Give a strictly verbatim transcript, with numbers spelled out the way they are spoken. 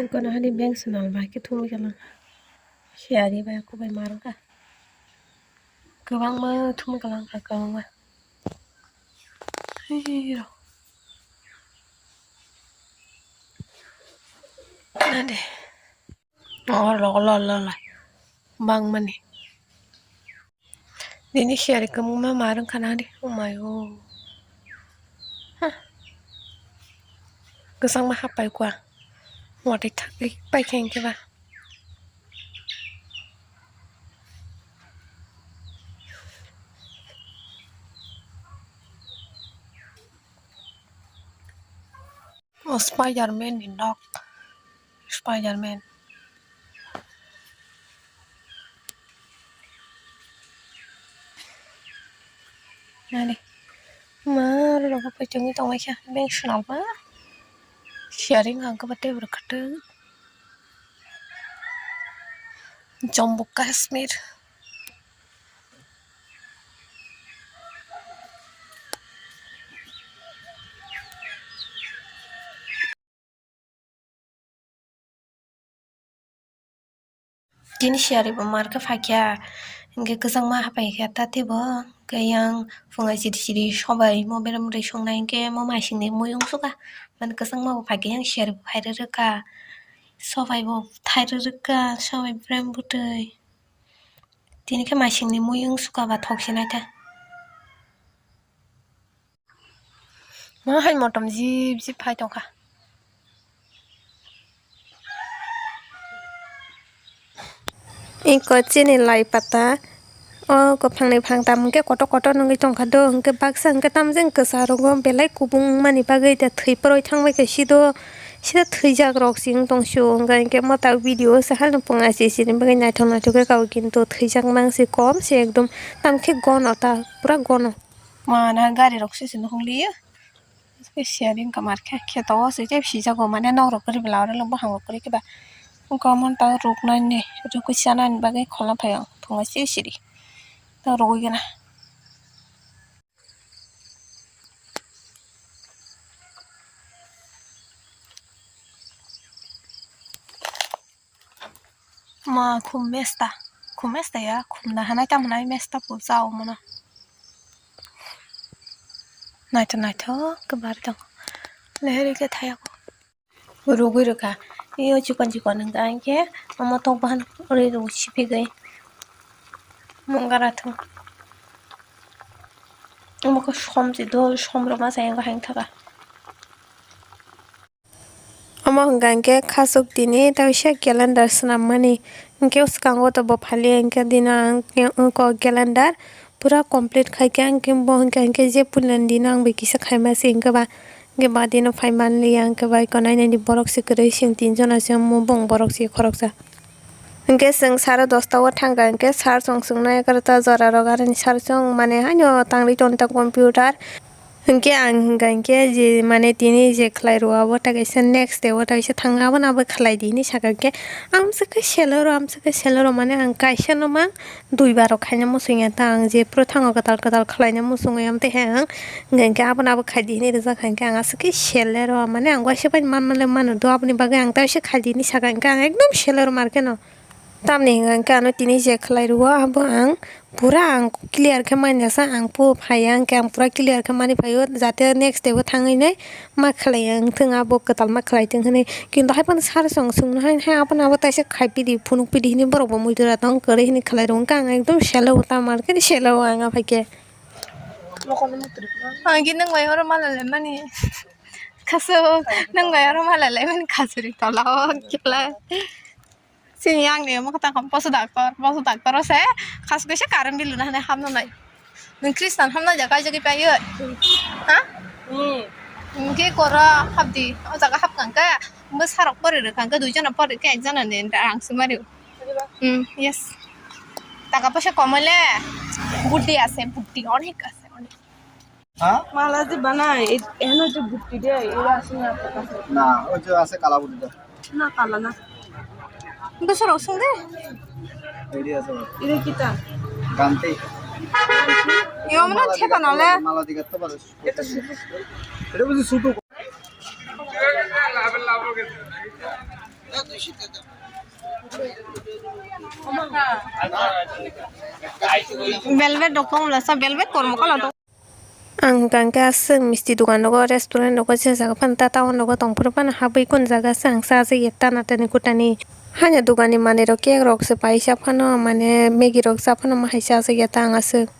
Kono hani bank swnam bai khe thumwi kalang. Siyari bai kubai marwkha. Kwbangma thumwi kalang kha kwbangma. Hei rw. Nade. Oh, lo, lo, lo, lo. Bangmani. Nini siyari kwbangma ma rwngkha na di. Oh my God. Huh. Kwchangma hapai kha. Watwi thakwi pai khe hinkhe ba. O Spider-Man ni nok. Spider-Man. Nani. Ma, rok bo paichangwi tonglaikha. Beng swnalma. Sharing ang khe ba tei rw khatung. Jammu Kashmir. Tini siyari bo market phaikha, hinkhe kwchangma hapaikha ta teibo, hinkhe yang phungai siri siri sobai mo berem rwi songnai hinkhe mo maisingni mui wngsukha, mani kwchangma bo phaikha yang siyari bo phairwrwkha, sobai bo thairwrwkha, sobai berem bwtwi. Tini khe maisingni mui wngsukha ba thok se naitha. Ma hai motom jip jip phai tongkha. Iko chini lai pata o kwphangni phang tam hwnkhe kotor kotor nugwi tongkha do, hwnkhe baksa hwnkhe tamjani kwcharo belai kubung wngmani bagwi da thwi porwi thangbai khe sido. Sida thwijak rok se wng tong sio, hwnka hinkhe mo ta video o se hano pung achi chini bagwi naithok naithok khe kabo, kintu thwijak mang se kom se ekdom, tamkhe gono ta pura gono. Mana gari rok se se nukhung liya. Khe sharing kamar khe kheto o se tei sijago mane nok rok kwrwi bwla oro bwkhang rok kwrwi khe ba. Wngkha omo ta ruknani rukwi chanani bagwi khola phai o thwngwi se siri ta rwgwi gana. Ma khum mesta, khum mesta ya, khum da hanai tam hanai mesta pu cha o mano. Naitho naitho khe bari tong. Leheri khe thaya ko. Rugwi rwkha. Iyo chikon chikon hwnkha hinkhe omo tok bahan ori rw sipigwi. Mungara thung. Omo khe som se do, som rwma se haino thaka. Omo hwnkha hinkhe khasuk tini tei kisa calendar swnammani. Hinkhe swkango to bo phaliya hinkhe dino ang oko calendar pura complete khaikha, hinkhe bo hwnkha hinkhe je puilani dino ang bai kisa khaima se hinkhe ba, hinkhe ba dino phai manliya hinkhe ba eko nainani borok se kwrwi, chwng tinjon se omo bong borok se khoroksa. Hinkhe chwng sare dosta o thangkha hinkhe sir chwng chwngno egarota jora rok aroni sir chwng mane haino tangri tonta computer. Hinkhe ang hwnkha hinkhe je mane tini je khlai rwo abo ta kaisa next day o ta kaisa thang abono abo khlai di hinwi sakha hinkhe amswk khe selo rw amswk khe selo rw mane ang kaisa no mang dui bar rok khaina muchungya ta ang je pura thango kwtal kwtal khlaina muchungwi amtwi hai ang hwnkha hinkhe abono abo khai di hinwi rwjak kha hinkhe ang aswk khe selo rw mane ang waisa bai manmale mano do aboni bagwi ang ta kaisa khai di hinwi sakha hinkhe ang ekdom selo rw markhe no. Tamni hwnka hwnkhe ano tini je khlai rwo abo ang pura ang clear khe manya sa ang po phaiya hwnkhe ang pura clear khe mani phaio jate next day o thangwi nai ma khlaiya wngthung abo kwtal ma khlai thung hinwi. Kintu haiphano sir chwng swngno hai hai abono abo taisa khai pidi phunuk pidi hinwi borok bo muitu ra tong kwrwi hinwi khlai rwo hwnkhe ang ekdom selo ta markhe selo ang aphaikhe. Ang khe nwng bai oro mala lemani khasu nwng bai oro mala lemani khasuri tola o kela. Chini yang ni omo kwtal kha poso doctor, poso doctor o se khas kaisa current bill rwna hinwi hapna nai. Nwng Kristan hapna jaga jagwi pai o. Ha? Hmm. Nwng khe koro hapdi, o jaga hapkang khe bwsa rok pori rwkang khe dui jona pori khe ek jona ni rang swmari o. Hmm, yes. Taka poisa kom le buddi ase, buddi onek ase, onek. হ্যাঁ? মালা যে বানায়, এ-, এখানে যে বুদ্ধি দেয়, এরা আসে না আপনার কাছে? না, ওই যে আছে কালা বুদ্ধি দেয়। না, কালা না। কিন্তু সে রসুন দে। রেডি আছে ওর। এটা কিতা? গান্তি। ইয়ো, মানে, মালা ঠেকা দিকে নালে। মালা দিকে তো পারে। এটা শুধু, এটা বুঝি ছোট। Velvet rok tong mlasa, velvet kormo kala tong. Ang hwnkha hwnkhe aswk misti dogan rogo, restaurant rogo, je jaga phano ta town rogo tongphuru phano habwi kun jaga se ang chajakya tana tani kutani. Haino dogan ni manwi rok cake rok se paisa phano, mane Maggie rok cha phano ma hai chajakya ta ang aswk.